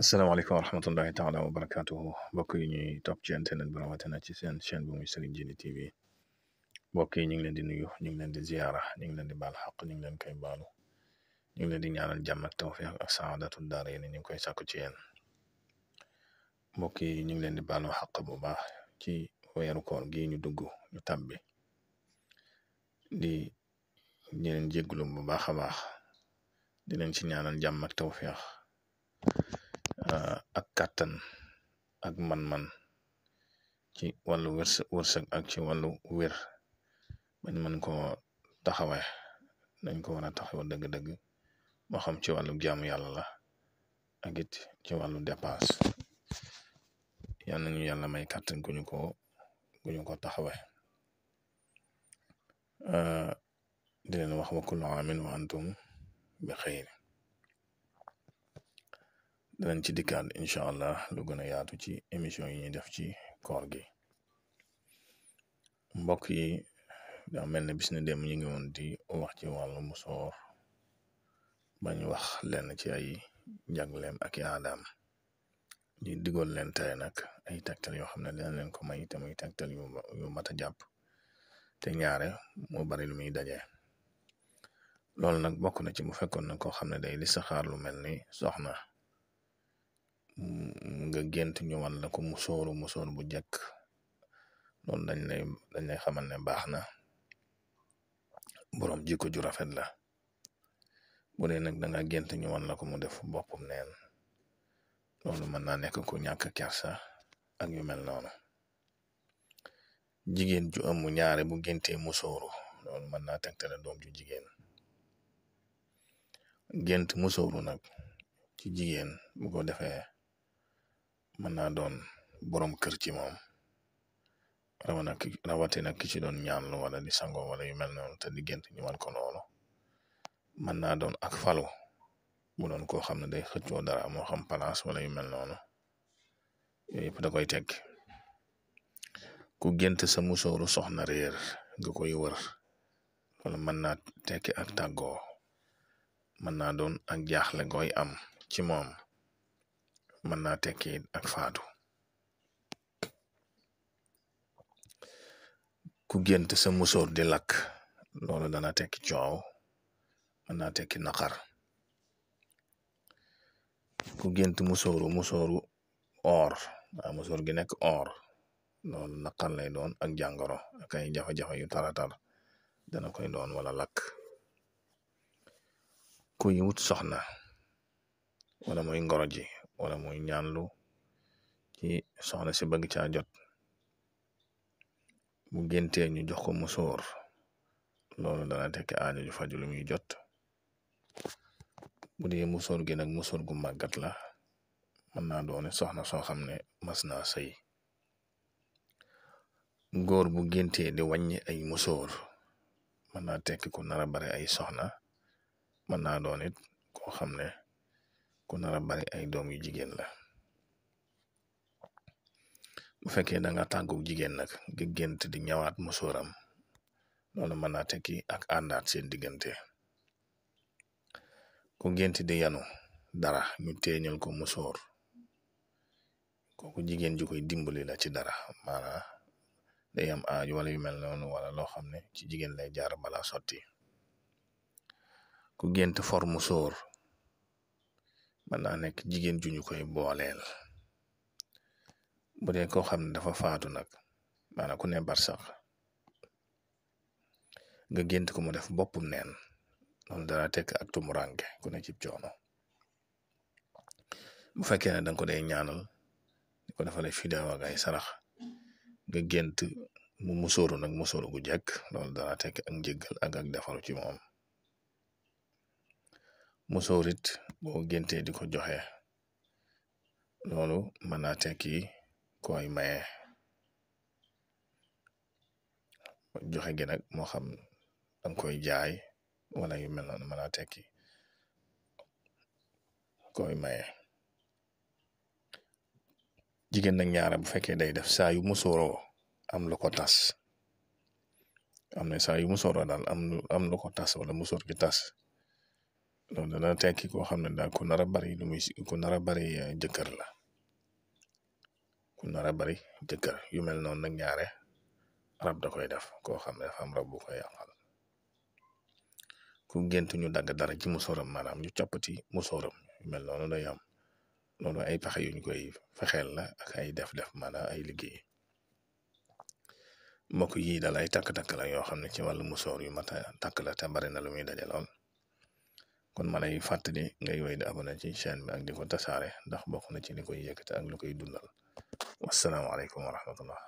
asalaamaaleykum wa rahmatullahi taala wa barakatuhu mbokk yi ñuy topp ci internet bi rawatina ci seen chaîne bi muy Serigne Djily TV mbokk yi ñu ngi leen di nuyu ñu ngi leen di ziyaara ñu ngi leen di baal xaq ñu ngi leen koy baalu ñu ngi leen di ñaanal jàmm ak tawfiq ak saadatul daara yéen ñu ngi koy sàkku ci yéen mbokk yi ñu ngi leen di baalu xaq bu baax ci weeru koor gi ñu dugg ñu tàbbi di leen jégglu bu baax a baax di leen ci ñaanal jàmm ak tawfiq ak kàttan ak man-man ci wàllu wërsëg ak ci wàllu wér bañ mën ko taxawee nañ ko war a taxaw dëgg-dëgg moo xam ci wàllu jaamu yàlla la ak it ci wàllu dépasse yal nañu yàlla may kàttan gu ñu ko taxawee di leen wax wa kullu aamin wa antum bi xayr danañ ci dikkaat incha allah lu gën a yaatu ci émission yi ñuy def ci koor gi mbokk yi daa mel ne bis na dem ñu ngi woon di wax ci wàllu musoor bañ wax lenn ci ay njagleem ak i aadaam di digoon leen tey nag ay tegtal yoo xam ne dina leen ko may te muy tegtal yu mat a jàpp te ñaare moo bari lu muy daje loolu nag bokk na ci mu fekkoon na koo xam ne day li saxaar lu mel ni soxna nga gént ñu wan la ko musóor bu jekk loolu dañ lay xamal ne baax na boroom jikko ju rafet la bu dee nag da nga gént ñu wan la ko mu def boppam neen loolu mën naa nekk ku ñàkk kersa ak yu mel noonu jigéen ju ëmb ñaare bu géntee musóoru loolu mën naa tegtale doom ju jigéen gént musóoru nag ci jigéen bu ko defee mën naa doon boroom kër ci moom rawatina ki ci doon ñaanlu wala di sango wala yu mel noonu te di gént ñu wan ko noonu mën naa doon ak falu bu doon koo xam ne day xëccoo dara moo xam palaas wala yu mel noonu yooyu yëpp da koy teg ku gént sa musóoru soxna réer nga koy wër wala mën naa tekki ak tàggoo mën naa doon ak jaaxle gooy am ci moom mën naa tekki ak faatu ku gént sa musóor di lakk loolu dana tekki coow mën naa tekki naqar ku gént musóoru or waa musóor gi nekk or loolu naqar lay doon ak jàngoro ak ay jafe-jafe yu taratar dana koy doon wala lakk kuy wut soxna wala muy ngoro ji wala muy ñaanlu ci soxna si bëgg caa jot bu géntee ñu jox ko musóor loolu dana tekki aajo ju faju lu muy jot bu dee musóor gi nag musóor gu màggat la mën naa doone soxna soo xam ne mas naa sëy góor bu géntee di wàññi ay musóor mën naa tekki ku nara bari ay soxna mën naa doon it koo xam ne ku nara bari ay doom yu jigéen la bu fekkee da nga tàggu jigéen nag nga gént di ñawaat musóoram loolu mën naa tekki ak àndaat seen diggante ku gént di yanu dara ñu teeñal ko musóor kooku jigéen ju koy dimbali la ci dara maanaam day am aaju wala yu mel noonu wala loo xam ne ci jigéen lay jaar bala sotti ku gént for musóor mën naa nekk jigéen ju ñu koy booleel bu dee koo xam ne dafa faatu nag maanaam ku ne barsax nga gént ko mu def boppum neen loolu dara tekk ak tumuranke ku ne cib coono bu fekkee ne danga ko day ñaanal di ko defale fidaaw ak ay sarax nga gént mu musóoru nag musóoru gu jekk loolu dara tekk ak njëggal ak defaru ci moom musóorit boo géntee di ko joxe loolu mën naa tekki koy maye joxe gi nag moo xam danga koy jaay wala yu mel noonu mën naa tekki koy maye jigéen nag ñaara bu fekkee day def saa yu musóoroo am lu ko tas am na saa yu musóoroo daal am lu ko tas wala musóor gi tas loolu dana tekki koo xam ne daal ku nar a bari lu muy ku nar a bari jëkkër la ku nar a bari jëkkër yu mel noonu nag ñaare rab da koy def koo xam ne dafa am rab bu koy yàqal ku gént ñu dagg dara ci musóoram maanaam ñu coppati musóoram yu mel noonu day am loolu ay pexe yuñ koy fexeel la ak ay def-def maanaam ay liggéey mbokk yi dal ay takk-takk la yoo xam ne ci wàllu musóor yu mat a takk la te bari na lu muy daje lool kon ma lay fàttali ngay woy di abonné ci chaîne bi ak di ko tasaare ndax bokk na ci li koy yëkkate ak lu koy dundal wasalaamaaleykum wa rahmatullah